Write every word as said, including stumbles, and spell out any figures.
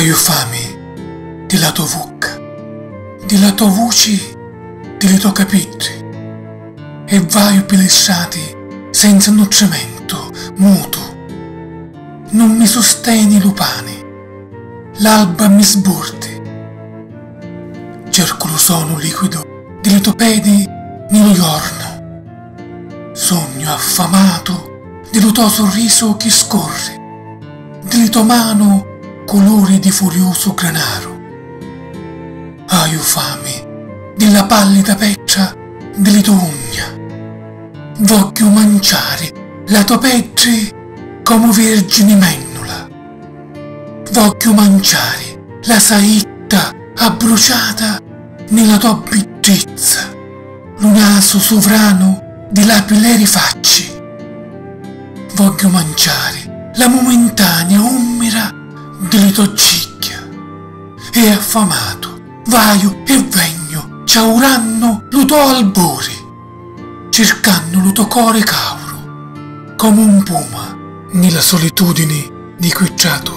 Haiu fami di la to vucca, di la to vuci, di li to capiddi, e vaiu pi li strati senza nutrimentu, mutu. Nun mi susteni lu pani, l'alba mi sburdi. Cercu lu sonu liquidu di li to pedi ni lu jornu. Sugnu affamatu di lu to surrisu chi scurri, di li to manu culuri di furiusu granaru. Haiu fami di la pallida petra di li to ugna. Vogghiu manciari la to peddi comu virgini mennula. Vogghiu manciari la saitta abbruciata ni la to biddizza, lu nasu suvranu di la pileri facci. Vogghiu manciari la mumintania ummira di li to cigghia. E affamatu vaiu e vegnu ciaurannu lu to alburi, circannu lu to cori cauru comu un puma ni la solitudini di quitratu